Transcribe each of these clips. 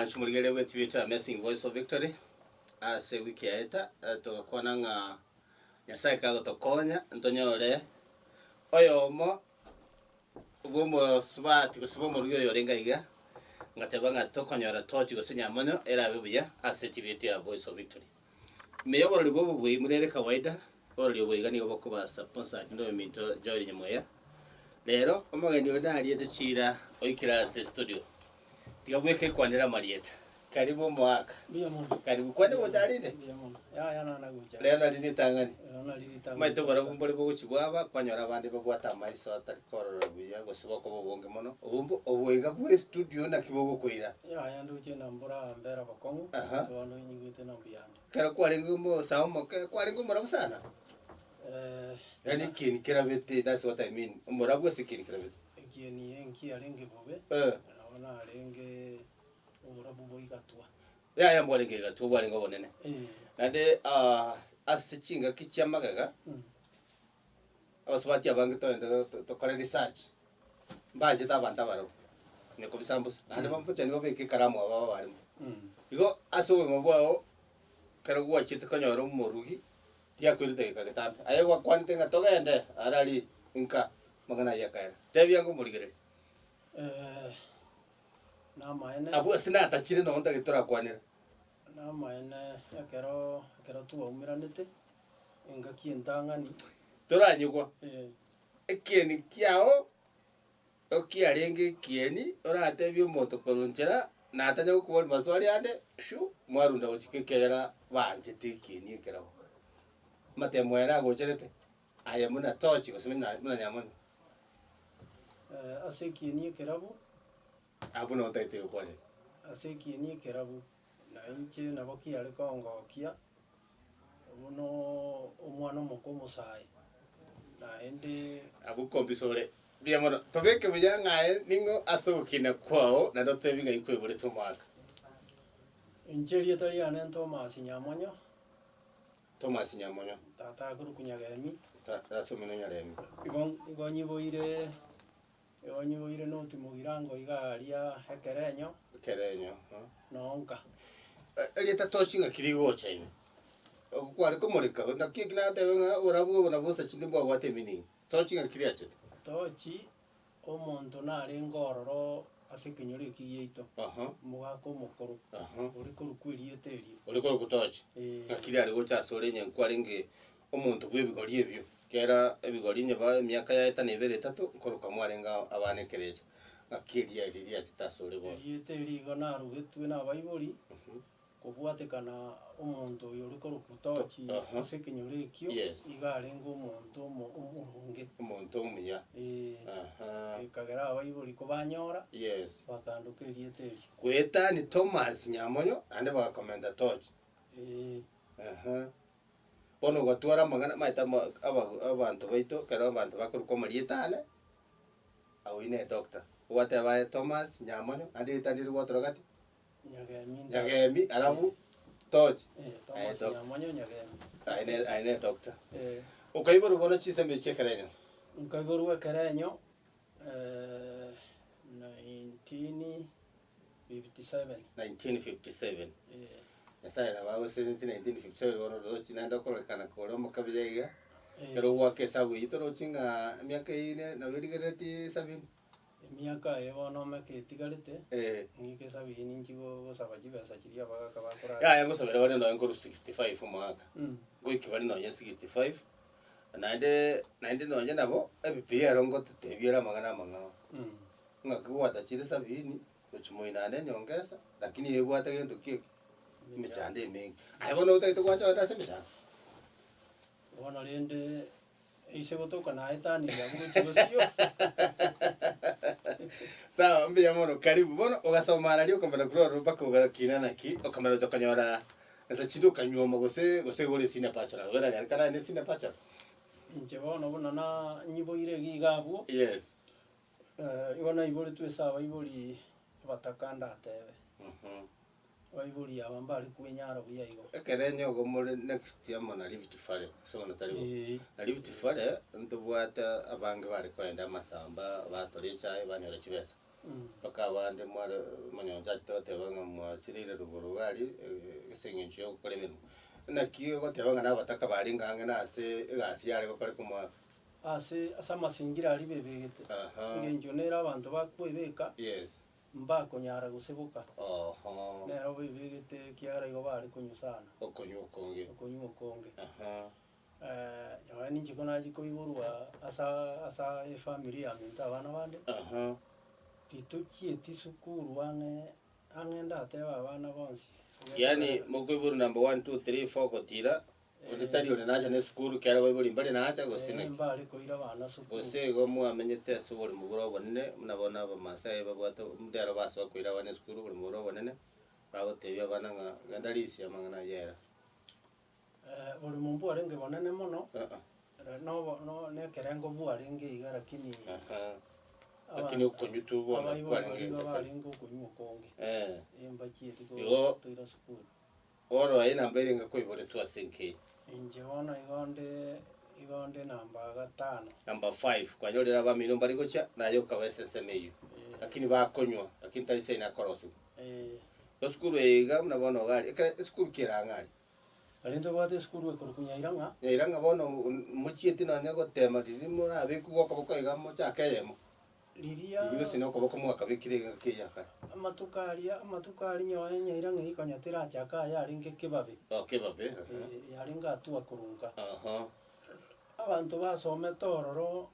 Omwanchi morigereria bw'etibi yaito ya Amazing Voice of Victory, ase ewiki yaeta togakwana ng'a Nyasae kagotokonya ntonyore oyomo bw'omosubati gose bw'omorugi oyo orenge aiga, ngateba ng'a tokonyora tochi gose nyamonyo erabe buya ase etibi yaito ya Voice of Victory. Ime y'oborori bwa obobui buna ere kawaida, oborori obo iga nigo bokoba sponsored noyominto Joel Nyamweya. Rero omogeni oria nariete chiira oikire ase studio. Tiga bweka ekwanere amarieta. Karibu omoaka. Mbuya mono. Karibu. Kwani gocha rinde? Mbuya mono. Yaya nana gocha. Rero nari ritang'ani. Rero nari ritang'ani. Omanyete oborabu mbore bogochi bwaba, kwanyora abande babwate amaiso atari korora buya gose bokoba obonge mono. Obo obo iga bwe studio naki bogokoira? Yaya ndoche na mbora mbera bokong'u, Aha. bono nyigwete na mbuyande. Ekero kwarenge omosae omoke, kwarenge omorabu sana? Eh, Yaani ekieni kerabete, that's what I mean, omorabu ase ekieni kerabete. ekieni enkiarenge bobe, Eh. nabo narenge oborabu boigatwa. Yaya mbwarenge igatwa obwarenge obonene. Eh, Naende ase chingaki chi'amagega, mm, abasubati abange togende to- tokore research, mbanchete abanto abarabwo, onye kobisambusa, naende bambochani babeke ekaramu aba abarimo. mm. Igo ase obogima bwao, ekero gwachete konyora omorugi, tiakoirete egeka getambe, aye gwakwanete ng'a togende arari nka, amang'ana ayio akaera. Tebia ng'a omorigereria. Eh, namaene. Abwo ase natachire nonye ntagete torakwanere. Namaene ekero ekero twaumeranete, engaki entang'ani. Toranyigwa. Eh. Ekieni kiao okiarenge ekieni, oratebie omonto korwa nchera, natanya gokoboria maswali ande, shuu, mwarunda gochika ekiagera baanchete ekieni ekerabo. Amatemo aya nagocherete, aye buna tochi gose buna buna nyamonyo. Ase ekieni ekerabu. Abwo nabo ntagete gokwanera. Ase ekieni ekerabu, na inche nabo kiare kongokia buna omwana omoke omosae, naende. Abwo kombisa ore buya mono. Tobeke buya ng'a aye ning'o ase ogokina kwao, naende otebi ng'ai kwaiboretwe omwaka. Inche erieta riane Thomas Nyamonyo. Thomas Nyamonyo. Tata akorokwa Nyagemi. Tata omino Nyaremi. Igo igo nyiboire. Igo nyiboire noti mogirango iga aria ekerenyo. Ekerenyo, Nonka. Erieta tochi ng'aki rigocha ime? Ogo kware komoreka, naki eki natebe ng'a oborabu obo nabo bosa chinde mbwabwate emeaning. Tochi ng'aki riachete? Tochi, omonto narenge ororo ase ekenyoro eki giaito, Aha. omogaka omokoro, Aha. ore korokwa erieta erio. Ore korokwa tochi? Eeh. Ng'aki riare gocha asore onye nkwarenge omonto bw'ebigori ebio, kera ebigori onye ba emiaka yaeta na ebere etato, nkoroka mwarenge abana ekerecha, ng'aki eria eria riachete asore bono. Erieta eria igo narogetwe nabaibori, kobwatekana omonto oyo ore korokwa tochi Aha. ase ekenyoro ekio, Yes. iga arenge omonto omo omoronge. Omonto omuya. Eeh. Aha. Ekagera abaibori kobanyora, Yes. bakandoka erieta erio. Goetani Thomas Nyamonyo, naende bagakomenta tochi. Eeh. Aha. Bono ogatwara amang'ana, omanyete ama aba abanto baito ekero abanto bakorokwa amarieta ane, oyio ne doctor. Ogwateba aye Thomas Nyamonyo, naende erieta rinde rigwatora gati? Nyagemi nda- Nyagemi alafu Tochi. Eh, Aye Thomas doctor. Nyamonyo Nyagemi. Aye ne aye ne doctor. Eh. Okaiborwa bono chinsemo echi chia ekerenyo? Nkaigorwa ekerenyo, 1957. 1957. Eh. Nyasaye nabo agoseseneti 1957 bono oroche naende okororekana kore omokabira iga, Eh. ekero ogoaka esabu eyio torochi ng'a emiaka eyio ine nabo erigereretie sabini. Emiaka eye bono omeke etigarete, Eh. ng'ike sabini inchi go- gosaba chibesa chiria abagaka bakorara. Yaya ngosabera bare nonye nkorwa 65 omwaka, Mm. ngoika bare nonye 65, naende naende nonye nabo, ebibilia ero ngototebia ere amang'ana amang'ao. Mm. Ng'aki gwatachire sabini, gochia moino ande enyongesa, lakini ebwate gento ki eke? Emechando emenge. Aye bono otagete gwancha ogende ase emechando? Bono rende, eise gotoka naetanirie abwo gochia bosio. Sawa, mbuya mono, karibu. Bono ogasoma araria okamanya korwa ororo mpaka ogakina naki, okamanya gocha konyora nsa chinde okanyuoma gose gose igo ore senior bachelor, nabo eranyarekane aye ne senior bachelor? Inche bono buna na nyiboire iga iga abwo. Yes. Igo naiboretwe ase abaibori abataka ndatebe, abaibori aba mbare kwenyara buya igo. Ekero enyogo more next amo na Rift Valley, gose bono tari bo? Eeh. Na Rift Valley, ntobwate abange bare koenda amasamba, batora echae, banyora chibesa. Mpaka abande mware omonyoncho achete goteba ng'a mwasireire rogoro iga aria ase eng'encho ya ogokora emeremo. Naki ogoteba ng'a nabataka barenge ang'e na ase egasi yare gokoreka omwaka? Ase ase amasingira aria bebegete, Aha. engencho nere abanto bakwebeka, Yes. mbakonyara gose boka. Oho. Nero bebegete ekiagera igo bare konywa sana. Okonywa okonge. Okonywa okonge. Aha. Nonya ninche ko nachia koiborwa asa asa efamiri ya minto abana bande, Aha. titochieti sukuru ang'e ang'e ndatebe abana bonsi. Yaani mokoiborwa number one, two, three, four gotira, onde tari ore nacha na esukuru ekero abaibori mbare nacha gose naki? Mbare koira abana sukuru. Gose igo mwamenyete ase oborimo bore obonene, buna bono abamasai babwate ndero basoa koira abana esukuru oborimo bore obonene, bagotebia abana ng'a genda risia amang'ana ayio ere. Borimo mbwarenge bonene mono, nobo no nekerengo bwarenge iga lakini Lakini okonywa tu bono abaibori kwarenge baria iga gento kare. barenge okonywa okonge, mbachieti Igo- kotoira sukuru. Bono aye namba erenge koiboretwe ase enka eye. Inche bono igo nde igo nde namba gatano. Number five, kwanyorire abamino mbari gochia, naye okaba ase ensemo eyio. Lakini bakonywa, lakini tari seino akorosiwa. Esukuru eye iga buna bono iga aria, ekere esukuru ki ere ang'e aria? Aria ntobwate esukuru ekorokwa Nyairang'a. Nyairang'a bono mochieti nonya gotema riria morabekwe gokoboko iga mochake eyemo. Riria. Riria gose na okoboko mwakabekire iga ngaki eyio ya kare. Amatuko aria, amatuko aria nyoe Nyairang'a eyio konya terachaka aye arenge kebabe. Oh kebabe, ehe. Yarenge hatua korunga. Aha. Abanto basomete ororo.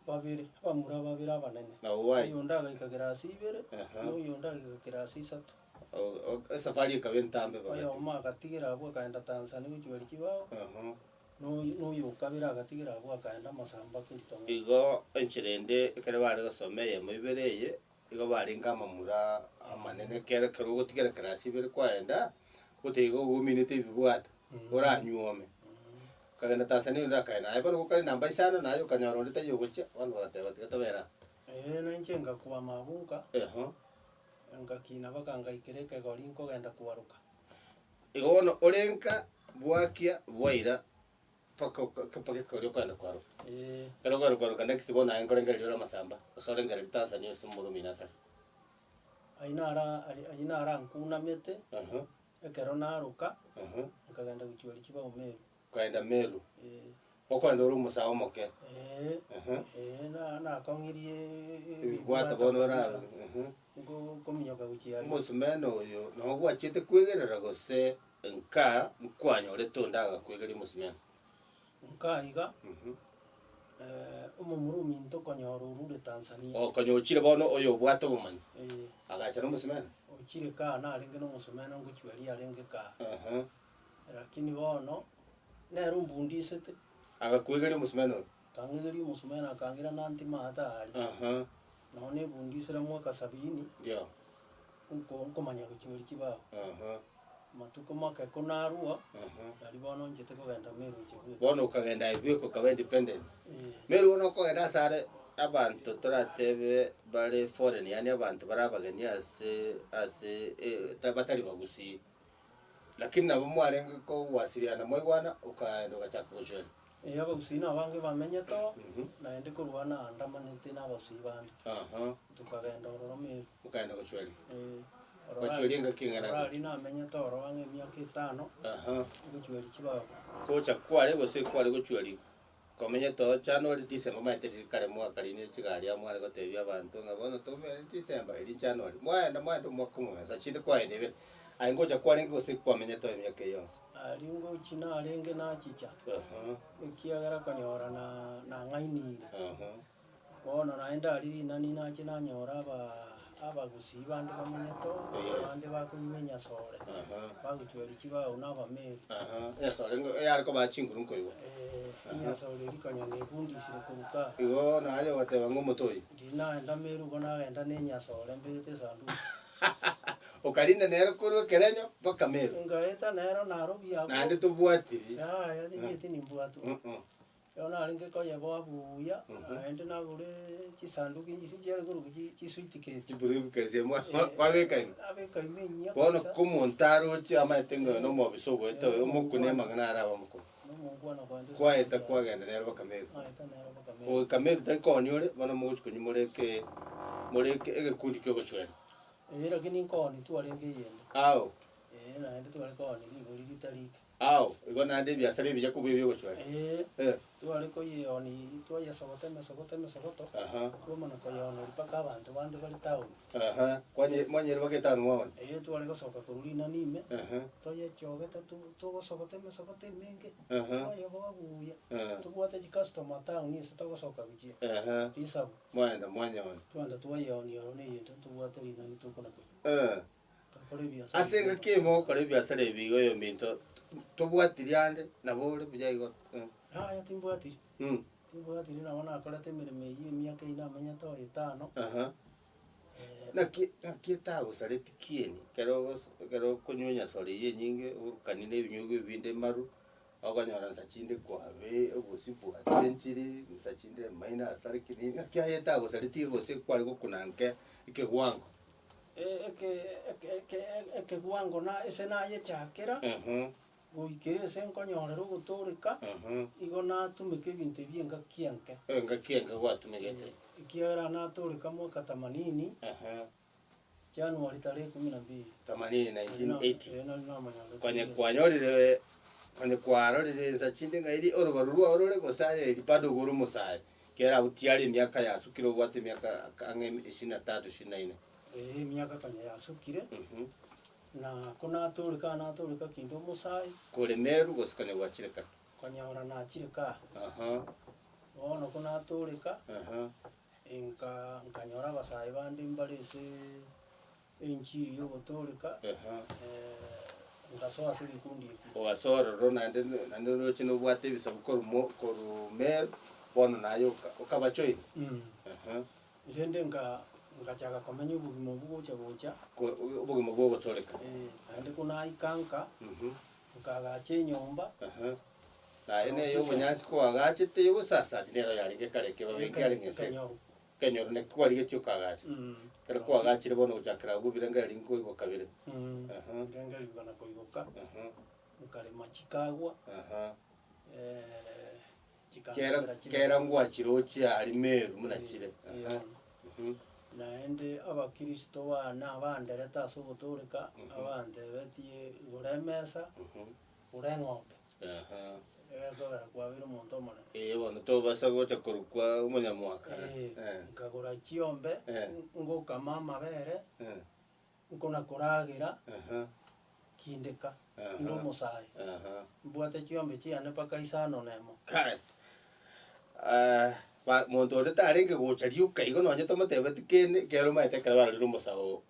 Babere, abamura babere abanene. Nabo baye. Oyonde agaika kerasi ibere, Aha. na oyonde agaika kerasi isato. O- o- Esafari ekaba entambe babete. Oyomo agatigera abwo akaenda Tanzania gochweria chibao, Aha. na oyo na oyo okabere agatigera abwo akaenda Masamba Keritongo. Igo enchera ende ekero bare gosoma eyemo ibere eye, igo barenge amamura amanene ekero ekero ogotigera kerasi ibere kwaenda, goteba igo ominete ebibwata, oranyuome. Okagenda Tanzania onde akaenda, aye bono gokare namba isano naye okanyora onde taiyo ogochia, bono bagateba tiga tobere aa. Ee, na inche ngakwama abwo nka, Eho. ngakina mpaka ngaikera ekegori nkogenda kwaroka. Igo bono ore nka bwakia bwaira mpaka oka mpaka ekegori okogenda kwaroka. Ee. Ekero okogenda kwaroka next bono aye nkorengereria ore amasamba, gose orengereria Tanzania ase omoro omino akare. Ayio nara ayio narankunamete. Aha. Ekero naroka, nkagenda gochia richiba o Meru. Okaenda Meru. Ee. Okoenda ore omosae omoke. Ee, ee, na- nakong'irie Ebibwata bono ora kabisa. Nko- nkominyoka gochia aria. Omosumeno oyo noo gwachiete kwegerera gose nka nkwanyorete onde agakwegeria omosumeno? Nka iga, omomura ominto okonyora orure Tanzania. Okonya ochire bono oyo obwate obomanyi. Ee. Agacha nomosumeno? Ochire kaa narenge nomosumeno ngochweria arenge kaa. Aha. Lakini bono, nere ombundisete. Agakwegeria omosumeno oyo? Akang'egeria omosumeno akang'ira nantime ata aria. Aha. Nonye nebundisire mwaka sabini. Ndio. Nko nkomanya gochweria chibao. Aha. Amatuko make ko narua, Aha. nario bono nchete kogenda Meru inche bweka. Bono okagenda aye bweka okaba independent. Ee. Meru bono okogenda ase are abanto toratebe bare foreign yaani abanto bare abageni ase ase batari bagusii. Lakini nabo mwarenge kogwasiriana mwaigwana okaenda ogachaka gochweria. Ee abagusii nabange bamenyete oo, naende korwa naandamanete na abagusii bande. Aha. Tokagenda ororo Meru. Okaenda gochweria. Ee. Gochweria engaki eng'ana Ororo aria namenyete ororo ang'e emiaka etano, Aha. gochweria chibao. Gocha kware gose kware gochweria komenyete oo January, December omanyete riria kare mwakarinire chigari amo mware gotebia abanto ng'a bono toumere December eria January. Mwaenda mwaenda omwaka omogima nsa chinde kwaenda ibere. Aye ngocha kwarenge gose kwamenyete oo emiaka eye yonsi? Aria ngochia narenge nachicha, Aha. ekiagera konyora na nang'ainire. Aha. Bono naende aria rinani nache nanyora aba abagusii bande bamenyete oo, Yes. abande bakonywa enyasore, Aha. bagochweria chibao na abameri. Aha, enyasore ngo eyare kobaa chinguru nkoigwa. Enyasore eria konya nebundisire korwa kaa. Igo naye ogoteba ng'a omote oyo. Riria naenda meru igo nagenda na enyasore mbegete esanduki. Okarinda nere korwa ekerenyo mpaka meru. Ngaeta nero narobia abwo. Naende tobwatiri. Yaya tinyeti nimbwatwa. Ekero narenge koyeboa buya, naende nagure chisanduki inche chiare korokwa chi chisuitiketi. Chibriefcase mwa- mwa- kwabeka ime. Nabeka ime enyia Bono kabisa. komonto aroche amaete ng'a oyo nomobisa ogoeta oyo omokune amang'ana are abe omokong'u. Nomongwana kwande Kwaeta kwagenda nere mpaka Meru. Naeta nere mpaka Meru. Goika Meru tari koonia ore, bono mogochi konywa more eke. More egekundi ki'ogochwera. Ee, lakini nkooni twarenge eyende. Ao. Ee, naende tware kooni rigori ritari ike. Ao, igo naende ebiasara ebiya kobua ebi'ogochwera. Ee, Eh. tware koyeoni twayesogota emesogoto emesogoto, Aha. twamana koyeoneria mpaka abanto bande bare town. Aha, kwanye mwanyerwa mpaka etown mwaoni. Ee, tware gosoka korwa rinani ime, Aha. toyechogete to- togosogota emesogoto emenge, Aha. twayeboa buya, Eh. tobwate chicustomer town ase togosoka gochia, Aha. risabu. Mwaenda mwanyeoni. Twagenda twayeonia oro neyento ntobwate rinani tokona konywa. Eh. Tokora ebiasara Ase engaki eye mogokora ebiasara ebi iga oyominto, tobwatiri ande, nabo ore buya igo eh. Yaya timbwatiri, Mm. timbwatiri nabo nakorete emeremo eyio emiaka eyio namenyete oo etano. Aha. Naki naki etagosareti kieni, ekero ogos ekero okonywa enyasore eyio enyinge, oburukanie na ebinyugwa ebinde maru, okonyora nsa chinde kwabe obosie bwachenchiri, nsa chinde emaino asareki nini, naki aye etagosareti gose kware gokuna nke ekegwango. Eke eke eke ekegwango na ase nayechakera. Goikera ase nkonyorera ogotooreka, igo natumeka ebinto ebi engaki enke. Engaki enke gwatumegete. Ekiagera natooreka mwaka themanini, January tarehe kumi na mbili. Themanini, 1980. Ee, nari namanya Konye kwanyorire konye kwarorire ensa chinde ng'a eri orobaru rwao rore gose aye eri bado igo ore omosae, ekiagera abwo tiari emiaka yasukire obwate emiaka ang'e ishirini na tatu ishirini na ine. Ee, emiaka konya yasukire. Na konatoreka natoreka kinde omosae. Kore Meru gose konya gwachire ka? Konyora nachire ka. Aha. Bono konatoreka, Aha. nka nkanyora abasae bande mbare ase enchiri yogotoreka, Aha. ngasoa ase rikundi eki. Ogasoa ororo naende naende oroche nobwate ebisaku korwa mo korwa Meru, bono naye oka okabajoin. Aha. Rende nka ngachaka komenya obogima obwo gocha gocha. Ko obogima bwa ogotoreka. Eh, naende konaika nka, nkagacha enyomba. Aha. Naye neye obonyansi koagachete yobosasati nero yarenge kare ekebabe nkiarenge nse. Ekenyoru. Ekenyoru naki kwarigetie okaagacha. Ekero kwagachire bono gochakera abwo ebirengererio nkoigoka bire. Aha. Ebirengererio bikana koigoka, Aha. nkarema chikagwa, Aha. Kera Kera kera ngwachirochie aria Meru buna chire. Ee, bono. Naende abakristo bane abanderete ase ogotooreka, abantebetie gora emesa, gora eng'ombe. Aha. Egekogera kwabeire omonto omonene. Ee bono tobasa gocha korokwa omonyamwaka. Ee, Eh. nkagora chiombe, Eh. ngokama amabere, Eh. Nkona koragera Aha. kindeka, Aha. inde omosae, Aha. mbwate chiombe chiane mpaka isano na emo. Kai. Ah, ba monto onde tarenge gocha rioka igo nonye tomotebeti kende, ekero omanyete ekero barorire omosao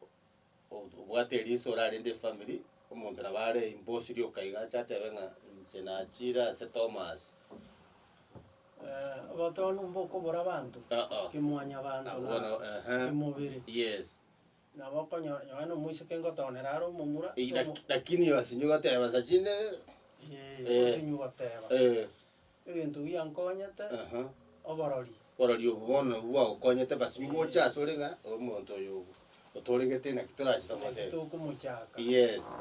o- obwate eriso orarende efamiri, omonto nabo are imbosi rioka iga ache atebe ng'a inche nachire ase Thomas. Obotoonu mbokobora abanto, Uh-uh. kimwanyabanto Abwo na bono, ehe. kimobere. Yes. Nabo okonyora nonye na omoiseke ngotoonera are omomura, Ei, omo- lakini osinye goteba sa chinde Ee, Eh. osinye goteba. Eh. Egento giankonyete, Aha. oborori. Oborori obo bono nabwo bwagokonyete basi gocha asore ng'a omonto oyo otoregete naki torache Naki tomotebie. tokomochaka. Yes.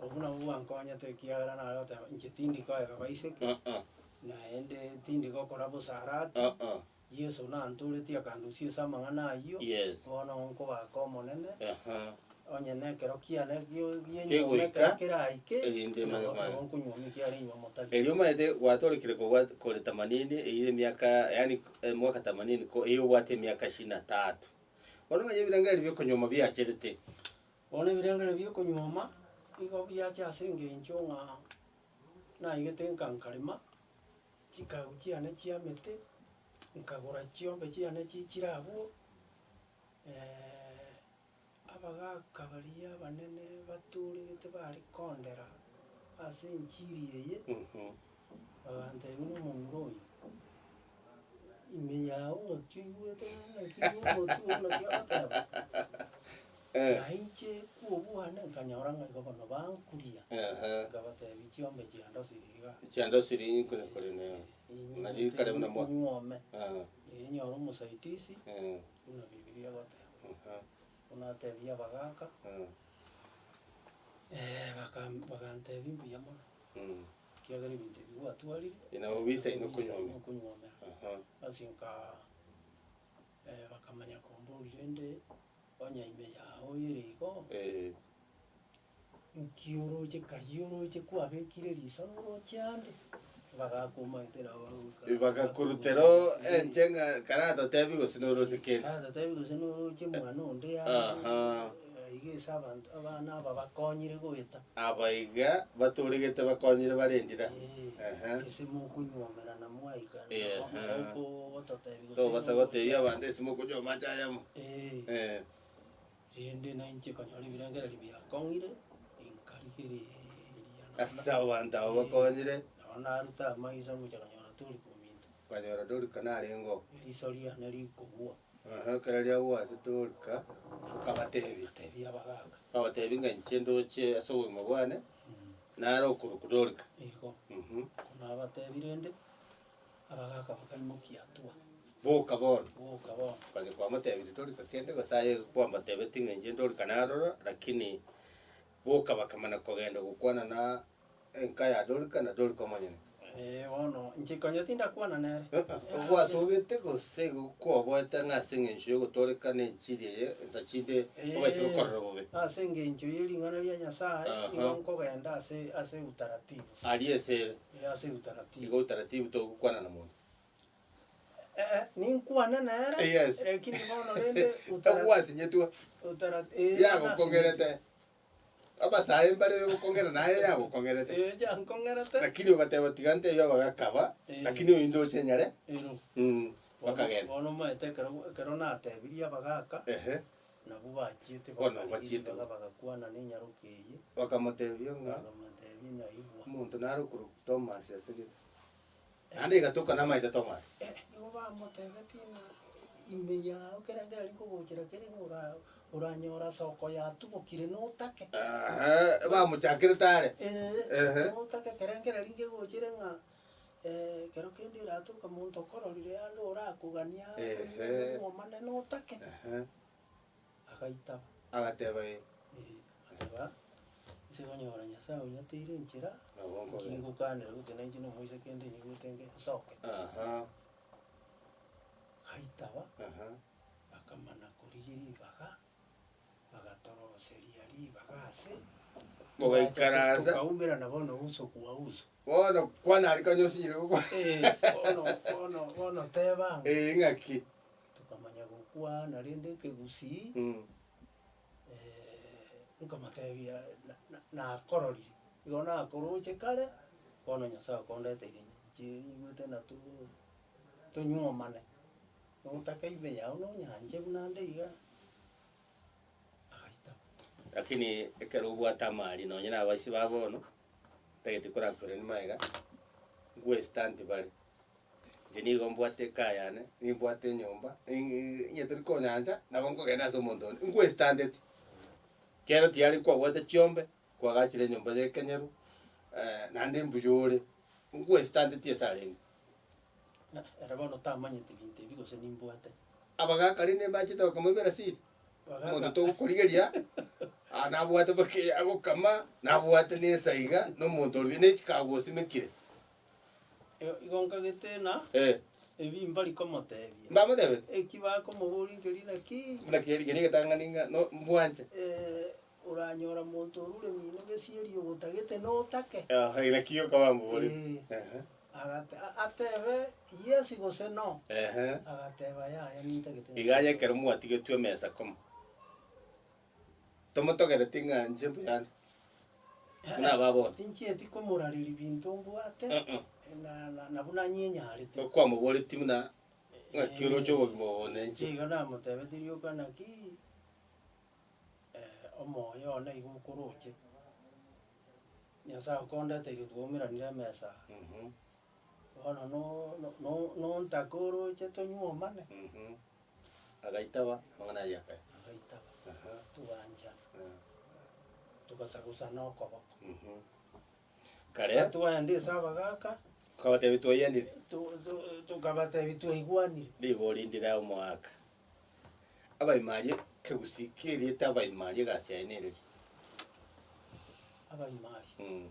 Obwo nabwo bwankonyete ekiagera nare goteba inche tindi koega baiseke, Uh-uh. naende tindi gokora bosarati. Uh-uh. Yeso nantoretie akandusia ase amang'ana ayio, Yes. bono nkobaka Omonene, Aha. onye nekero kiane gio- gi'enyuomo Kegoika, ekero keraike, erinde manye nabo komanya. nabo nkonywomia ekiagera enyuomo tari. Erio omanyete gwatorekire kobwa kore themanini eyio emiaka yaani mwaka themanini ko eyio obwate emiaka ishirini na tatu. Bono ng'a ebirengererio bia okonyuoma biacherete. Bono ebirengererio bia okonyuoma, igo biacha ase eng'encho ng'a naigete nka nkarema. Chikagu chiane chi'emete, nkagora chiombe chiane chichire abwo, abagaka baria abanene batoregete bare kondera ase enchiri eye, bagantebia buna omomura oyo, ime yago ng'aki oigwete ng'aki omotwe oo naki ogoteba. Na inche kw'obwane nkanyora ng'a igo bono bankuria, nkabatebia chiombe chiandosire iga. Chiandosire inkone korende nari kare buna mwa. Nyuome, nyore omosaidisi buna bibilia egoteba. Buna atebia abagaka, bagantebia mbuya mono, ekiagera ebinto ebi gwatwarire, Nabo bisaine okonywomera. okonywomera. Ase nkaa. Bakamanya komborire. Rende onye ime yao ere igo, Eh. nki oroche kai oroche kwabekire riso noroche ande? Bagakomaete nabo bagoikaransa Bagakorutera enche ng'a karatotebi gose noroche kende. Karatotebi gose noroche mwana onde ande, Aha. iga ase abanto abana aba bakonyire goeta. Aba iga batoregete bakonyire barendire. Eeh, Ehe. ase mokonywomerana mwaika Ehe. nabo okogototebi gose Tobasa noroche gotebia abanto ase mokonywa amache ayamo. Eeh. Eh. Rende nainche konyora ebirengererio biakong'ire, inkarigereria nonye Ase abanto abwo bakonyire. Nabo naruta amaiso ngocha konyora tori kominto. Nkanyora Dorika narenge oo. Eriso riane rikogwa. Ehe, ekero riagwa ase Dorika, okabatebia. Ngatebia abagaka. Okabatebia ng'a inche ndoche ase obogima bwane, nare okorokwa Dorika. Igo. Mh. Ko nabatebia rende, abagaka bakaimokia hatua. Boka bono. Boka bono. Konya kwamotebirie Dorika kende gose aye kwamotebeti ng'a inche Dorika narora, lakini boka bakamana kogenda gokwana na enka ya Dorika na Dorika omonyene. Ee bono, inche konya tindakwana nere. Gwasogete gose igo kwoboete ng'a ase eng'encho y'ogotooreka na enchiri eye ensa chinde obaise gokorora bobe. Ase engencho ye ring'ana ria Nyasae, Aha. igo nkogenda ase ase utaratibu. Aria ase ere. Ee, ase utaratibu. Igo utaratibu togokwana na monto. Eh, ninkwane nere, Yes. lakini bono rende utara- Egwasinyetwe, utara- eh, yagokong'erete. Abasae mbare begokong'era naye yagokong'erete. Eh, yankong'erete. Lakini ogateba tiga ntebie abagaka Eh. lakini oyo ndoche nyare. Ero. Mm, Bono bakagenda. bono omanyete ekero ekero natebirie abagaka, Ehe. nabwo bachiete Bono bakarigia bachiete. ribaga bagakwana na enyaroka eye, Bakamotebia ng'a bakamotebia naigwa. omonto nare okorokwa Thomas asegete. Naende egatoka namaete Thomas. Nigo bamotebetie ng'a ime yao kerengererio nkogochera kere ng'a ora oranyora soko yatubokire notake. Eeh, bamochakerete are. Ee, Ehe. notake kerengererio nkegochire ng'a ekero kende eratoka monto okororire ande orakogania Ehe. omwane notake. Ehe. Agaitaba. Agateba ee. Ee, agateba, inse konyora Nyasae onyateire enchera, Nabo inki nkogenda. ngokanera gose nainche na omoiseke inde nyigwete nge nsoke. Aha. Gaitaba, Aha. bakamana korigia ribaga, bagatoroseria ribaga ase, Mogaikaransa. Tokaumerana bono uso kwa uso. Bono kwana aria konya osinyire gokwana. Ee, bono bono bono teba ng'a. Ee, ng'aki. Tokamanya gokwana rende ekegusii, nkamotebia na- na- nakororire, igo nakoroche kare, bono Nyasaye okondeteire inche nyigwete na to- tonyuomane, notake ime yao nonyanche buna nde iga, agaitaba. Lakini ekero obwate amari nonye na abaisia ba bono, ntagete korakorerania magega, ngwestanti bare. Inche nigo mbwate ekaa yane, nimbwate enyomba, onye tori konyancha, nabo nkogenda ase omonto onde, nkwestandeti. Ekero tiyari kwabwate chiombe, kwagachire enyomba ya ekenyeru, naende mbuya ore, nkwestandeti ase arenge. Ere bono tamanyeti binto ebi gose nimbwate. Abagaka rende mbachete bakamoibera siri, omonto togokorigeria, aa nabwate bake agokama, nabwate na esaiga, na omonto oria ne chikago osimekire. Igo nkagete ng'a Eh. ebi mbari komotebia. Mbamotebeti? Eki bakomoboria nkeri naki, Buna keri keria egetang'ani ng'a no mbwanche. oranyora monto orure mino gesieri ogotagete notake. Ehe, naki gioka bamboboretie. Eh. Ehe. Agate atebe yes gose no. Ehe. Agateba yaya nintagete. Iga aye ekero mwatigetwe emesa komo, tomotogereti ng'a inche mbuyande, buna aba bono. Tinchieti komorareria binto mbwate, na na na buna nyenyarete. Okwamoboretie buna ng'aki oroche obogima obo bone inche. Igo namotebetie rioka naki, omoyo one igo okoroche, Nyasaye okondeteire twaumeranire emesa aa, bono no- no- no- nontake oroche tonyuomane. Agaitaba amang'ana ayio akaye. Agaitaba, toganchana, togasagusana okoboko. Kare. Twaenda ase abagaka. Tokabatebia twaiyanire. Tokabatebia twaigwanire. Ribori ndire omoaka. Abaimaria ekegusii keriete abaimaria egasi yaye nereri? Abaimaria.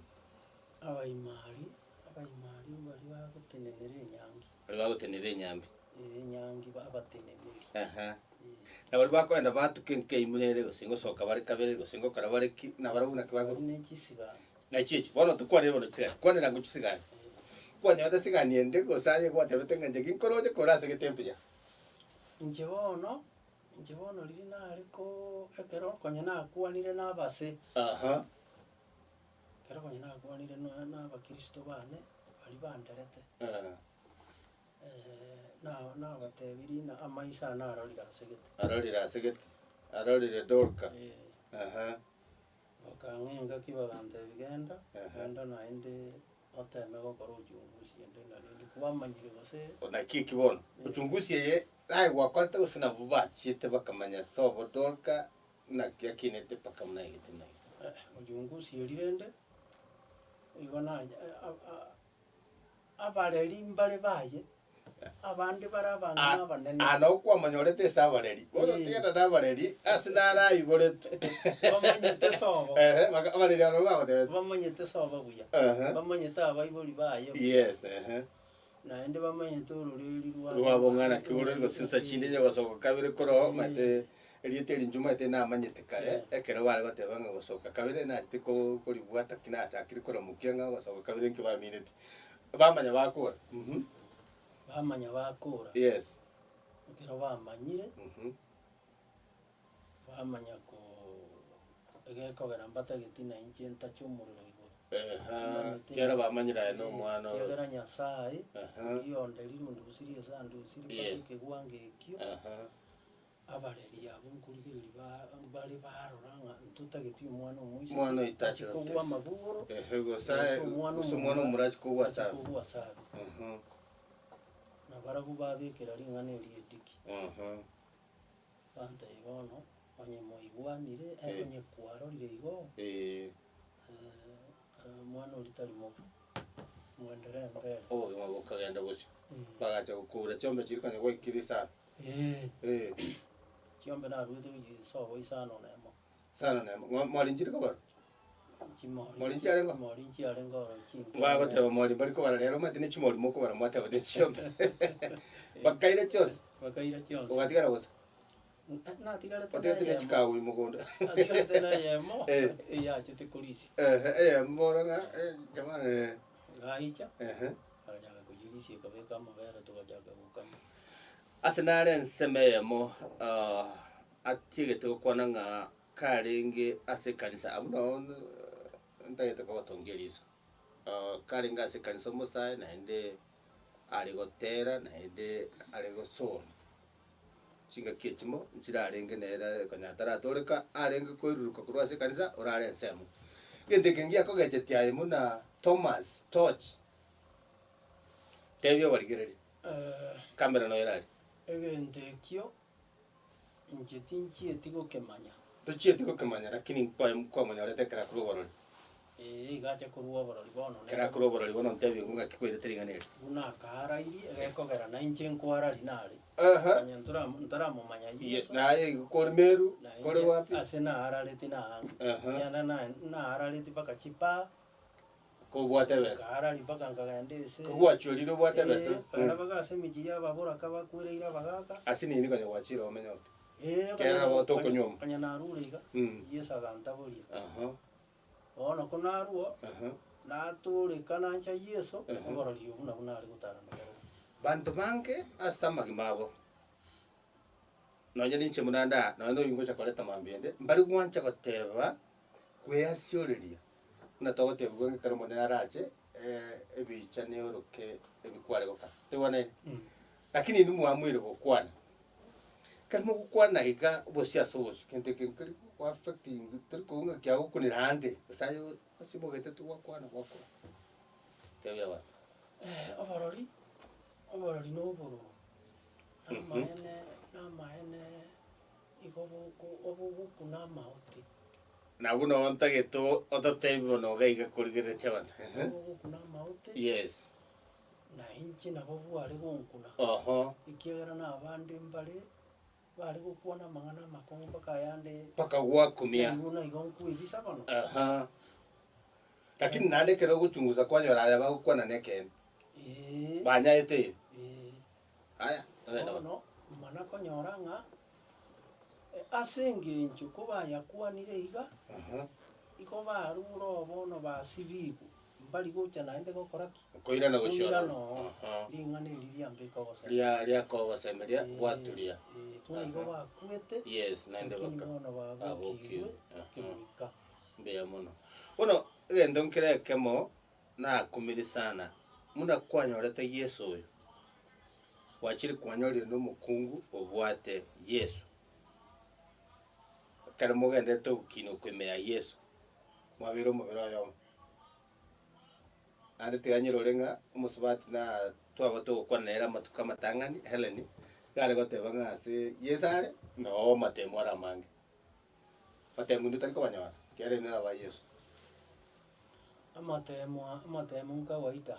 Abaimari, abaimari mbaria bagotenenera enyangi. Baria bagotenenera enyambi. Ee, enyangi ba- abateneneri. Aha. Ee. Na baria bakoenda batuka enkeimo nere gose ngosoka bare kabere gose ngokora bare ki, nabarabwo naki Baria bakobua? ne chisigani. Nachi echi, bono tokwanere bono chisigani, kwanera ng'o chisigani. Kwanyorete sigani ende gose aye gwatebete ng'a inche ginkoroche kore ase gete mbuya. Inche bono, inche bono riria nare koo ekero konya nakwanire na abase. Aha. Ekero konya nakwanire na na abakristo bane, baria banderete. Na nabatebirie ng'a amaiso ane arorire ase gete. Arorire ase gete, arorire Dorka. Aha. Bakang'a engaki bagantebia genda, Aha. genda naende oteme gokora uchunguzi ende narende kwamanyire gose. Naki eki bono, uchunguzi eye naye gwakorete gose nabwo bachiete bakamanya sobo Dorka naki akinete mpaka buna aigete buna iga? Uchunguzi eria rende, igo na abareri mbare baye, abande bare abang'ina abanene. Aa nao kwamonyorete ase abareri. Bono Eh. tigenda na abareri ase naraiboretwe. Bamanyete sobo. Ehe, baka abareri aba nabo bagotebete. Bamanyete sobo buya. Ehe. Bamanyete abaibori baye buya. Yes, ehe. Naende bamanyete ororeri rwabo. Rwabo ng'a naki ore gose insa chinde onye gosoka kabere koroo omanyete erieta eri inche omanyete namanyete kare, ekero bare goteba ng'a gosoka kabere nachete ko koribwata ki nachakire koramokia ng'a gosoka kabere inki bamineti. Bamanya bakora mh. Bamanya bakora. Yes. Ekero bamanyire, bamanya koo egekogera mbatageti na inche ntache omorero igoro. Eeh, kiagera bamanyire aye na omwana oo. Ekiagera Nyasaye, Aha. oria onde rirundu gose ri'esandusi ribare Yes. ekewango ekio, Aha. abareri abwo nkorigereria ba- bare barora ng'a ntotageti omwana omoiseke Omwana oito achi achire kogwa gotesa. amabugoro, Ehe, gose gose aye omwana gose omwana omomura omomura achi kogwa achi asabe. kogwa asabe. Mhm. Na barabwo babekera ring'ana eri ediki. Mhm. Bantebia bono, onye moigwanire, Eh. onye kwarorire igo, Eh. omwana oria tari mobe, mwenderee mbere. Obogima bokagenda bosio. Eh. Bagacha gokoura chiombe chiria konya gwaikire isano. Eh. Eh. Chiombe naruete gochia sobo isano na emo. Isano na emo. Ng'o mori nchiri kobara? Chimori Mori nchiarenge oo? Chimori nchiarenge oro chinke. Bagoteba mori mbari kobara rero omanyete ne chimori mokobara mwateba ne chiombe. Bakaira chionsi? Bakaira chionsi. Ogatigara bosa? Natigarete na Otigete ne eyemo. chikago ime mogondo. Natigarete na eyemo, Eh. eyachete korisia. Ehe, eyemo bono ng'a eh, jamani eh. Gaicha, Ehe. agachaka koyerisia ekabeka amabere togachaka gokama. Ase nare ensemo eyemo atiegete gokwana ng'a karenge ase ekanisa, abwo nao ntagete kogotongia eriso, karenge ase ekanisa omosae naende are gotera naende are gosoma. Chingaki echimo nchirarenge nere konya taratoreka arenge koiruruka korwa ase ekanisa orare ensemo. Egento eke ngiakogechetie aye buna Thomas Torch, tebia obarigereria, camera noyo erare. Egento ekio Inche tinchieti gokemanya. Tochieti gokemanya, lakini nkwaye nkwamonyorete ekero akorwa oborori. Ee, iga ache korwa oborori bono nere. Ekero akorwa oborori bono ntebie ng'o ng'aki kwairete ring'ana eri. Buna akaarairie, egekogera nainche nkwarari nare. Aha. Onye ntoram ntaramomanya Ye, Yeso. naye igo kore Meru, Na kore inche wapi? ase naarareti naange. Aha. Ekiagera na naarareti mpaka chipaa. Kobwate ebesa. Nkaarari mpaka nkagenda ase. Kogwachorire obwate ebesa. Ee, nkagenda mpaka ase emechie ya ababoraka bakwereire abagaka. Ase nini konya gwachire omenye ope. Ee, Kera nabo tokonywa. konya narure iga, Mm. Yeso agantaboria. Aha. Bono ko narwo, Aha. natoreka nancha Yeso, Aha. oborori obwo nabwo nare gotara nabarobwo. Banto bange ase amagima abo, nonye ninche buna nda, nonye noyio ngocha koreta mambia ende, mbari gwancha goteba kweasioreria. Buna togotebigwa ng'a ekero Omonene arache, ebicha neoroke ebikware gokara. Tobwanaini? Lakini inwe mwamoire gokwana. Ekero mogokwana iga obosio ase obosio, gento eke nkeri go affect inwe, tori koigwa ng'a kiagokunire ande, gose aye osimogete tu gwakwana gwakora. Tebia abanto. Oborori, oborori na obororo, namaene namaene igo boko obogokuna amaote. Nabwo noo ntagete ototebie bono iga iga korigereretie abanto. Ehe. Obogokuna amaote. Yes. Na inche nabo bware gonkuna. Oho. Ekiagera na abande mbare bare gokwana amang'ana amakong'u mpaka ayande. Mpaka gwakumia. Naigwa buna igo nkwebisa bono. Aha. Lakini naende ekero ogochungusa kwanyora aya bagokwana nekeene. Eeh. Banyaete ere. Eeh. Aya, togende bono. Bono, mana konyora ng'a. Ase engencho kobayakwanire iga, igo barure oo bono basibigwe, mbari gocha naende gokora ki? Koirana gochia Koirana ororo. oo. Ring'ana eri riambeka ogosemeria. Ria riakogosemeria gwaturia. Ng'a igo bakwete, Yes, naende lakini baka bono babokigwe babokigwe. kemoika. Mbuya mono. Bono egento nkere ekemo nakumire sana, buna kwanyorete Yeso oyo, gwachire kwanyorire na omokungu obwate Yeso. Ekero mogenderete ogokina okwo ime ya Yeso, mwabeire omobere oyomo. Naende tiga nyirore ng'a omosubati na twaba togokwana nere amatuko amatang'ani, Hellen, iga are goteba ng'a ase Yeso are, noo amatemo are amange. Amatemo intwe tari kobanyora, ekiagera inwe naba Yeso. Amatemo amatemo nkawaida,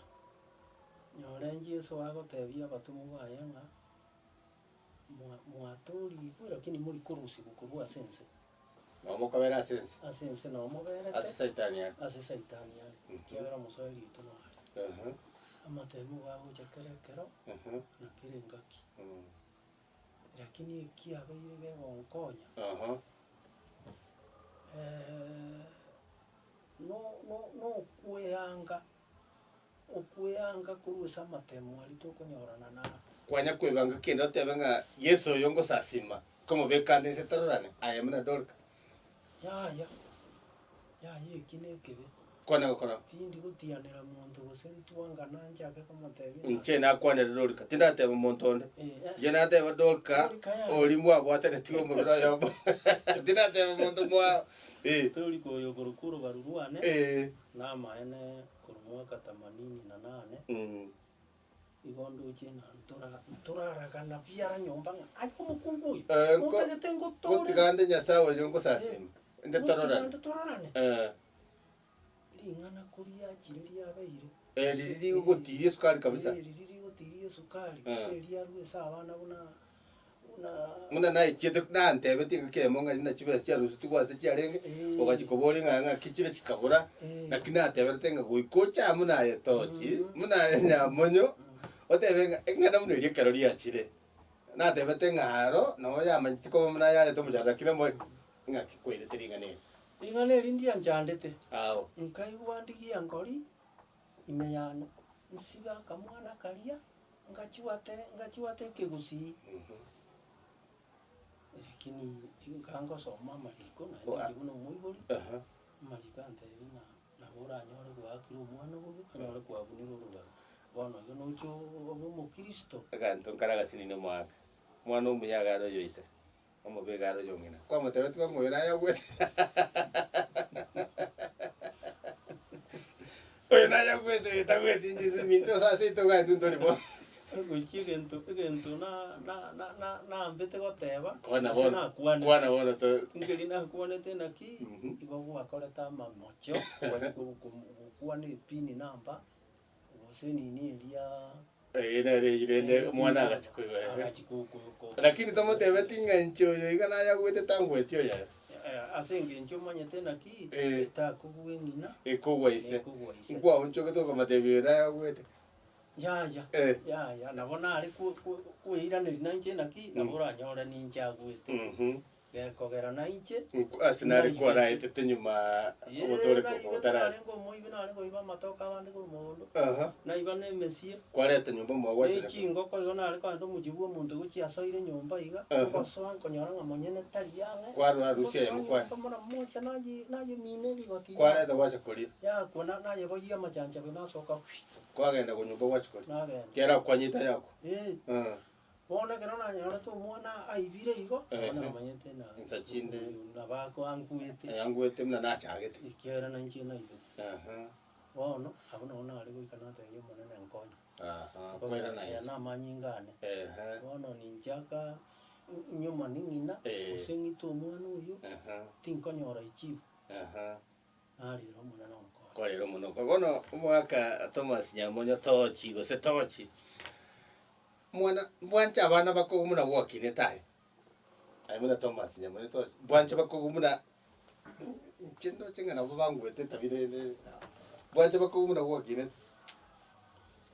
nyore Yeso agotebia abatomwa baye ng'a mwa mwatorigwe lakini mori korusigwa korwa ase ense. Nabo mokobera ase ense. Ase ense nabo moberete. Ase saitani are. Ase saitani are, ekiagera omosoeri oito nare. Amatemo igo agocha kera ekero, na kera engaki. Lakini ekiabeire gegonkonya, no- no- nokweanga, okweanga korwa ase amatemo aria tokonyorana naro. Kwanya kwebanga kende otebe ng'a Yeso oyo ngosasima, nkomobeka ande inse tororane, aye buna Dorika. Yaya, yaya eki nekebe. Kwana gokora. Tindi gotianera monto gose ntwangana nchake komotebia ng'a. Inche nakwanire Dorika, tindateba monto onde. Eh, Inche nateba Dorika, Dorika yaya. oria mwabwatanetiwe omobere oyomo. Tindateba monto mwao. Eh. Dorika oyo okorokwa orobaru rwane, Eh. namaene korwa mwaka themanini na nane, Mm. igo ndoche ng'a ntora ntoraragana biara nyomba ng'a aye omokungu oyo, Eh, nko- otagete ngotore. Gotiga nde Nyasae oyo ngosasima, inde Gotiga tororane. nde tororane. Eh. Ring'ana koriachire riabeire. Eh, riria rigotiria esukari kabisa. Eh, riria rigotiria esukari, gose riarwa ase abana buna, buna. Buna naichiete nantebetie ng'a kemo ng'a buna chibesa chiarusetigwe ase chiarenge, Eh. ogachia koboria ng'a ng'aki chire chikabura, Eh. naki nateberete ng'a goika oche amo naye tochi, buna aye nyamonyo, otebe ng'a eng'ana buna eria ekero riachire. Natebete ng'a aro, nabo yamanyeti koba buna yareta omochando lakini omo ng'aki kwairete ring'ana eri. Ring'ana eri ndianchandete, Ao. nkaigwa ndigia ngori ime yane, nsibe akamwana karia, ngachwate ngachwate ekegusii. Lakini nka ngosoma amariko naende inche buna omoibori, amariko antebia ng'a nabo oranyore gwaakire omwana bobe, onyore kwabunire orobaro. Bono oyio noche obe omokristo. Egento nkare agasinini omoaka, omwana omuya iga are oyo ise. Omobe iga are oyong'ina. Kwamotebetie ng'a oyo naye agwete oyo naye agwete oyo tagweti inche ase minto ase ase itoka intwe ntori bo. Gochia egento egento na- na- na- na- naambete goteba, Kwana gose bono, nakwanete. kwana bono to Nkeri nakwanete naki, Mhm. igo gwakorete amamocho, gwachia ko- ko- gokwana epini namba, gose nini eria. Eye nere eyio rende omwana agachia koigwa ehe. Agachia ko- ko- ko- Lakini tomotebeti ng'a inche oyo iga nayagwete tangweti oyo ere. Eh, ase engencho omanyete naki, Eh. etakogwa eng'ina, Ekogwa ise. Ekogwa ise. Nkwaonchogete okamotebia oyo nayagwete. Yaya, Eh. yaya, nabo nare ko- ko- koeiraneria nainche naki, nabo oranyore ninche agwete. Mhm. Gekogera nainche. Ase nare kwaraetete nyuma ogotooreka oko gotaracha. Narenge omoibi, nare koiba amatoke abande korwa mogondo, Aha. naiba na emesie, Kwareta nyomba mwao ne gwachire. chingoko igo nare kogenda omochie bwa omonto gochia asoire nyomba iga, Aha. ngosoa nkonyora ng'a monyene tari ang'e, Kwarora arusia ngosoa eyemo kwaye. nyomba mara mocha naye nayemina ebigoti Kwareta gwacha koria. yakwa na nayeboyia amachanchabe nasoka Kwagenda konyomba gwacha koria. nagenda. Kera kwanyete ayakwa. Eh. Ah. Bono ekero nanyorete omwana aibire igo, nabo Ehe. namanyete ng'a Insa chinde. oyo nabo ako ankuete, Eh, anguete buna nachagete. ekiagera nainche naibete. Aha. Bono, abwo nabo nare goika natebia Omonene nkonye. Aha, koirana Aya ase. na amanyinga ane. Ehe. Bono ninchaka nyuma ning'ina, Eh. gose ng'ite omwana oyio, Aha. tinkonyora echibu. Aha. Narire Omonene onkonye. Korera omonoko. Bono omogaka Thomas Nyamonyo tochi gose tochi. Mwana, bwanche abana bakogwa buna gwakinete aye. Aye buna Thomas Nyamonyo tochi, bwanche bakogwa buna inche ndoche ng'a nabo bangwete etabia rende, bwanche bakogwa buna gwakinete.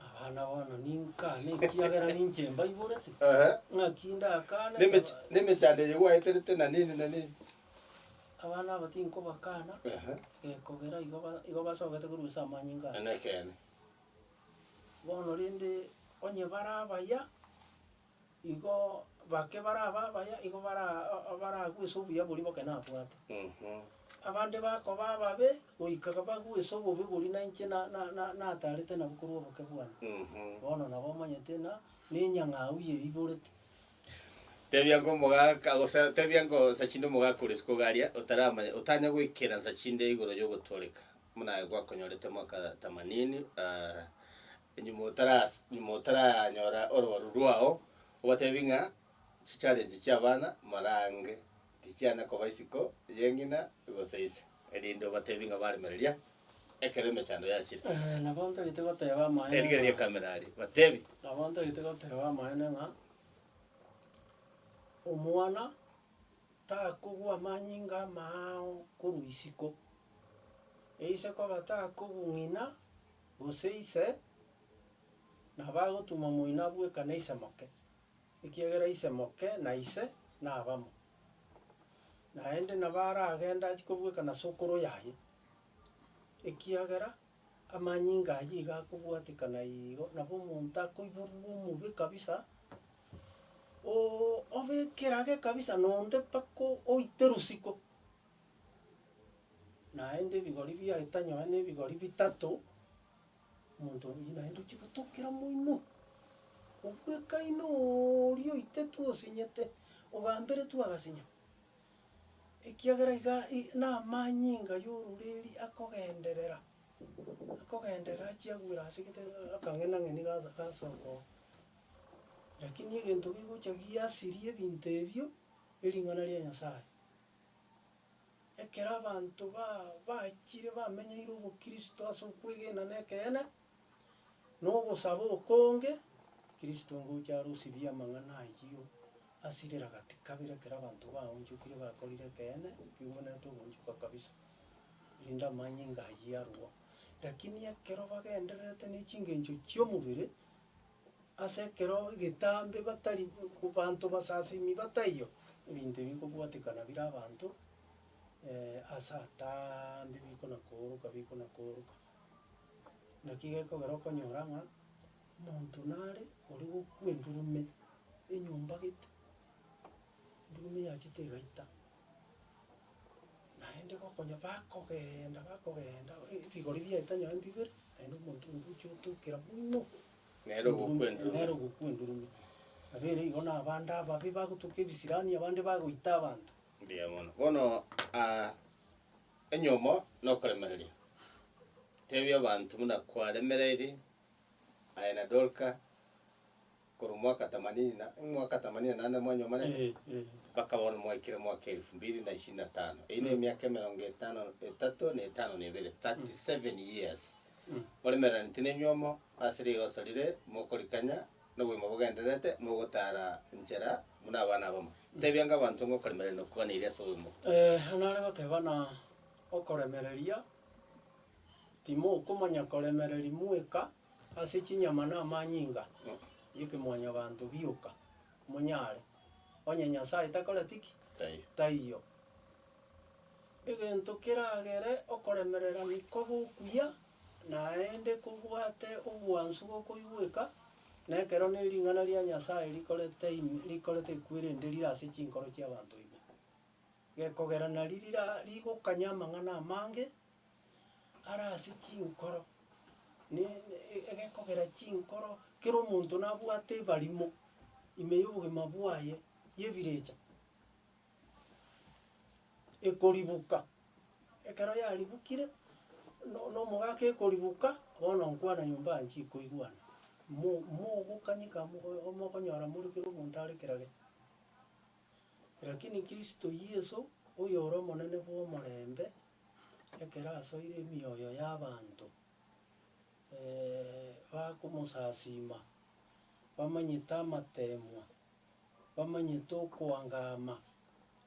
Abana. Abana bono ninkane ekiagera ninche mbaiborete, Ehe. ng'aki ndakane Nemech saba. nemechando eye gwaeterete na nini na nini. Abana aba tinkobakana, Ehe. gekogera igo ba igo basogete korwa ase amanyinga aya. Nekeene. Bono rende onye bare abaya, igo bake barabe abaya igo bara baragwe ase obuya boria boke nabwate. Abande bakoba ababe, goika bagwe ase obobe boria na inche na- na- na- natarete nabwo korwa oboke bwane. Bono nabo omanyete ng'a na enyang'au yeiborete. Tebia ng'a omogaka gose tebia ng'a nsa chinde omogaka ore isiko iga aria otaramanya otanya goikera nsa chinde igoro ya ogotooreka buna aye gwakonyorete mwaka themanini nyuma otaras nyuma otaranyora orobaru rwao, obatebi ng'a chichallenge chia abana marange tichiana koba isiko ya eng'ina gose ise, erinde obatebi ng'a baremereria ekero emechando yachire. Nabo ntagete goteba amaene Erigereria ng'a ekamera aria, batebi. nabo ntagete goteba amaene ng'a omwana takogwa amanyinga amaao korwa isiko, eise koba takogwa ng'ina gose ise, nabo agotuma moino abwekane ise moke, ekiagera ise moke na ise nabamo. Naende nabo aragende achie kobwekana sokoro yaye, ekiagera amanyinga ayio iga akobwatekana igo, nabo omonto akoiborwa omobe kabisa, ooo obe ekerage kabisa nonde mpaka oiterwe isiko. Naende ebigori biaeta nonye na ebigori bitato, omonto oyio naende ochia gotokera moino, obwekaine ooria oitetwe osinyete, ogamberetwe agasinya. Ekiagera iga i na amanyinga ya ororeri akogenderera, akogenderera achia agwera ase gete akang'enang'eni gasa gasoka oo. Lakini egento gegocha giasiria ebinto ebio, ering'ana ria Nyasaye. Ekero abanto ba bachire bamenyeire obokristo ase okwegena na ekeene, na ogosaba okonge, kristo ngocha are osibie amang'ana ayio asirera gati kabere ekero abanto baonchokire bakorire ekeene, kegwenerete ogoonchoka kabisa, erinde amanyinga ayio arwo. Lakini ekero bagendererete na chingencho chia omobere, Ase ekero egetambe batari banto basasimi bataiyo, ebinto ebi nkobwatekana bire abanto ase ataambe bikona kooroka bikona kooroka. Naki gekogera okonyora ng'a omonto nare ore gokwa endurume enyomba gete, endurume yachete egaita, naende gokonya bakogenda bakogenda ebigori biaeta nonye mbibere, naende omonto onde ocha otokera moino. Nere ogokwa endurume. Nere ogokwa endurume. Nabo ere igo na abande ababe bagotoka ebisirani abande bagoita abanto. Mbuya mono. Bono aa enyomo nokoremereria. Tebia abanto buna kwaremereiri aye na Dorka korwa mwaka themanini na mwaka themanini na nane mwanyomanete Eh, eh. mpaka bono mwaikire mwaka elfu mbili na ishirini na tano. Eyio na emiaka emerongo etano etato na etano na ebere, 37 years. Moremereraneti nenywomo ase rigoso rire mokorikanya, na obogima bogendererete, mogotara nchera buna abana abamo. Tebia ng'a abanto ngokoremereria na okogania ase obogima obo. Nare goteba na okoremereria, timokomanya koremereria mweka ase chinyama na amanyinga ya ekemwanyabanto bioka, monyare, onye Nyasaye takoreti ki? Taiyo. Taiyo. Egento keragere okoremererania kobe okuya, naende kobwate obwansu bokoigweka, na ekero ne ring'ana ria Nyasaye rikorete ime rikorete ekwerende rire ase chinkoro chi'abanto ime. Gekogera nari rira rigokanya amang'ana amange, are ase chinkoro, ne egekogera chinkoro kera omonto nabwate ebarimo ime ya obogima bwaye ya ebirecha. Ekoribuka, ekero yaribukire, no- na omogaka ekoribuka, bono nkwana nyomba nchi koigwana, mo mogokanyeka mogo mokonyora more kera omonto are kerage. Lakini kristo yeso, oyore omonene bwa omorembe, ekero asoire emioyo ya abanto bakomosasima, bamanyete amatemwa. bamanyete okoangama,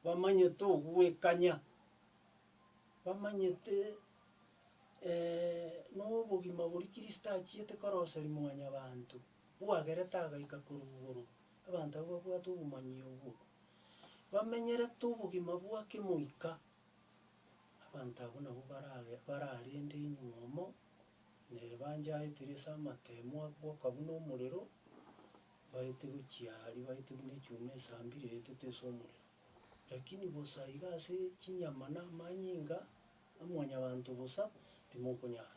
bamanyete ogwekanya, bamanyete. Na obogima boria Kristo achiete koroseria mwanyabanto, bwagerete agaika korwa igoro, abanto abwo babwate obomanyi obwo, bamenyerete obogima bwa kemoika, abanto abwo nabwo barage bararende enywomo, na ebanchaetire ase amatemo agoka buna omorero, baete gochia aria baete buna echuma esambire eetete ase omorero. Lakini bosa iga ase chinyama na amanyinga, na mwanyabanto bosa, timokonyara.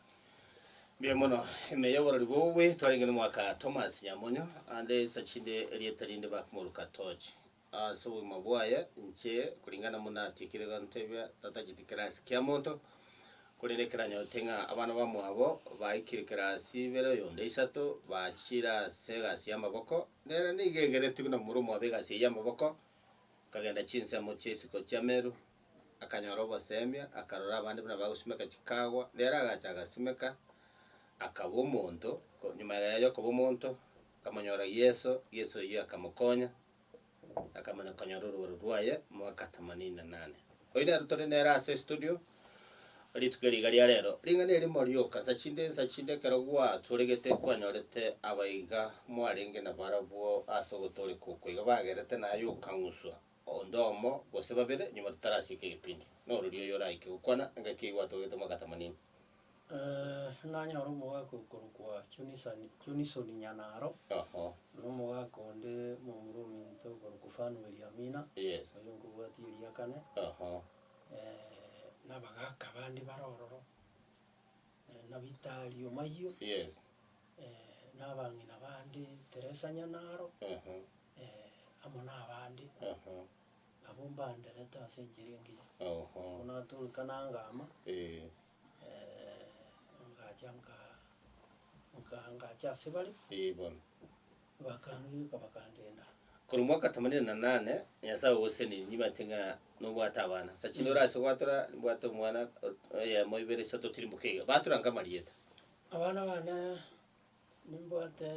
Mbuya mono. Ime y'oborori bobwe twarenge nomwaka Thomas Nyamonyo, ande insa chinde erieta rinde bakomoroka Torch. Ase obogima bwaye inche kuringana buna atiekire gontebia tatacheti kerasi kia monto, korende ekero anyorete ng'a abana bamwabo baikire kerasi ibere oyonde isato bachire ase egasi y'amaboko, nere nigo egeretigwe na momura omwabo egasi eyio y'amaboko, akagenda chinsemo chia isiko chia Meru. akanyora obosemia, akarora abande buna bagosimeka chikagwa, nere agacha agasimeka, akaba omonto, ko nyuma yaye okoba omonto, akamonyora Yeso, Yeso oyio akamokonya, akamanya konyora orogoro rwaye mwaka themanini na nane. Oyio nere tore nere ase estudio, rituko eri iga ria rero. Ring'ana erimo rioka, nsa chinde nsa chinde ekero gwatoregete kwanyorete abaiga mwarenge nabarabwo ase ogotooreka oko iga bagerete naye okang'uswa. Onde omo gose babere nyuma totarasieka egepindi, norori oyo oraike gokwana engaki eyio gwatogete mwaka themanini. Nanyora omogaka okorokwa Jonisani Jonisoni Nyanaro, Oho. na omogaka onde momura ominto okorokwa Fanueli Amina, Yes. oyio nkobwatia eria kane, Oho. na abagaka bande bare ororo, na Vitali Omayio, Yes. na abang'ina bande Teresa Nyanaro, Oho. amo nabande, abwo mbanderete ase enchera engiya. Oho. Natoreka nangama, Eh. ngacha nka nka ngacha ase bare, Eh, bono. bakang'ika bakandenda. Korwa mwaka themanini na nane, Nyasae ogosesenirie nimanyete ng'a nobwate abana. Ase chinde ore ase gwatora, nimbwate omwana eyemo ibere isato tirimboka iga. Batora nka amarieta. Abana bane nimbwate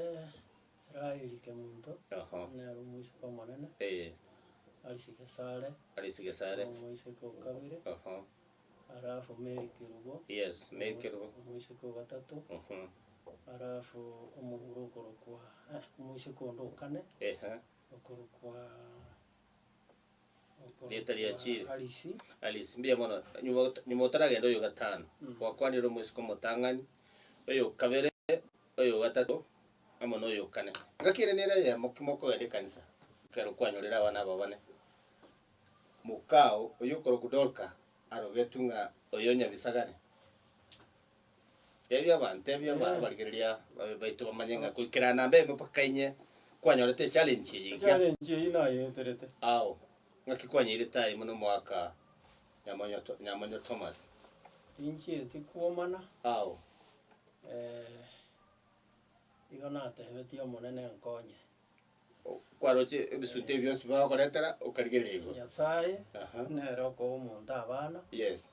Raeli Kemunto, Oho. nere omoiseke omonene, Eh. Alice Gesare, Alice Gesare. omoiseke o kabere, Oho. alafu Mary Kerubo, Yes, Mary Kerubo. omoiseke o gatato, Mhm. alafu omomura okorokwa omoiseke onde o kane, Ehe. okorokwa Rieta ria chire. okorokwa Alice. Alice, mbuya mono. Nyuma nyuma otaragenda oyo gatano, gwakwanire omoiseke omotang'ani, oyo o kabere, oyo o gatato, amo na oyo o kane. Engaki ere nere eyemo ki mokogenda ekanisa, ekero kwanyorire abana aba bane, mokao oyio okorokwa Dorka arogetwe ng'a oyo Nyabisagane. Tebia abanto, tebia aba- abarigereria babe baito bamanye ng'a goikera namba eyemo mpaka inye kwanyorete echallenge eye iga. Echallenge eyio nayeeterete. Ao, ng'aki kwanyeirete aye buna omogaka Nyamonyo To- Nyamonyo Thomas? Tinchieti kwomana. Ao. Igo natebetie Omonene nkonye. Kwaroche ebisunte ebi bionsi bagokoretera, okarigereria igoro. Nyasae Aha. nere okoa omonto abana, Yes.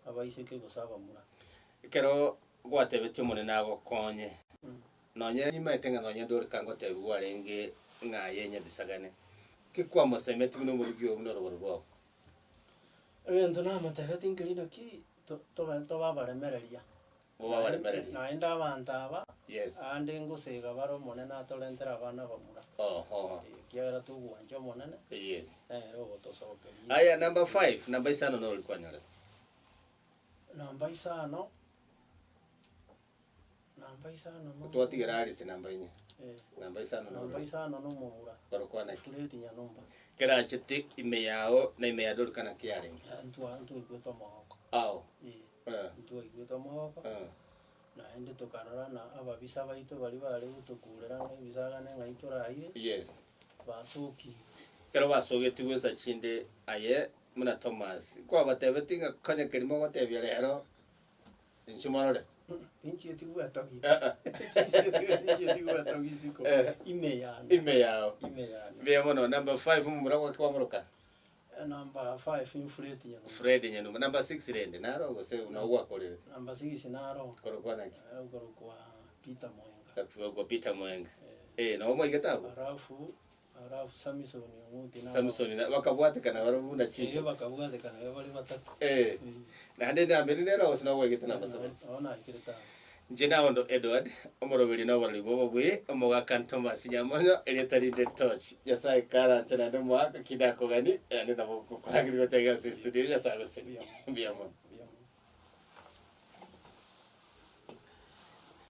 abaiseke gose abamura. Ekero gwatebetie Omonene agokonye, nonye nimaete ng'a nonye ndoreka ngotebiwa arenge ng'a aye nyabisagane, ki kwamosemetie buna omorugi oo buna orogoro rwao? Egento namotebetie nkeri naki, to- tobe tobe abaremereria. Bobabaremereria. Naende abanto aba, Yes. aande ngosega bare Omonene atorentere abana abamura, Oho. ekiagera togwancha Omonene, Yes. nere ogotosokeria. Aya number five, namba isano nori kwanyorete. Namba isano, namba isano no Twatigera Alice namba inye. Eh. Namba isano Namba nori. isano nomomura, Korokwana ki? Fureti Nyanumba. Kerachete ime yao na ime ya Dorika naki yarenge? Ntwa ntwaigwete omogoko. Ao. Eh. Eh. Ntwaigwete omogoko, Eh. naende tokarora na ababisa baito baria bare gotokurera ng'a ebisagane ng'ai toraire, Yes. basokigwe. Ekero basogetigwe nsa chinde aye buna Thomas, nkwabatebetie ng'a konya keria mogotebia rero inchuo morore? Tinchieti gwetogia. Eh, eh. Tinchieti gwetogia isiko. Eh. Ime yane. Ime yao. Ime yane. Mbuya mono. Number five omomura gwake kwamoroka? Number five Fred Nyanumba. Fred Nyanumba. Number six rende naro gose nao gwakorire? Number six naro Korokwa naki? okorokwa Peter Mwenga. Korokwa Peter Mwenga. Eh, nao mwaigete abwo? Alafu Alafu Samison Ong'uti nabo. Samson na bakabwatekana barabwo buna Erio chinchoki. bakabwatekana iga bare batato. Eh. Naende nambere nere gose nogwegete namba seven. Nabo naikire tano. Inche naondo Edward, omoroberi na oborori bw'obobui, omogaka Thomas Nyamonyo, erieta rinde Torch. Nyasae karanche naende omwaka ki ndakogani, naende nabo ngokorangeria gocha iga ase estudio, Nyasae agosesenie. Mbuya mono. Mbuya mono.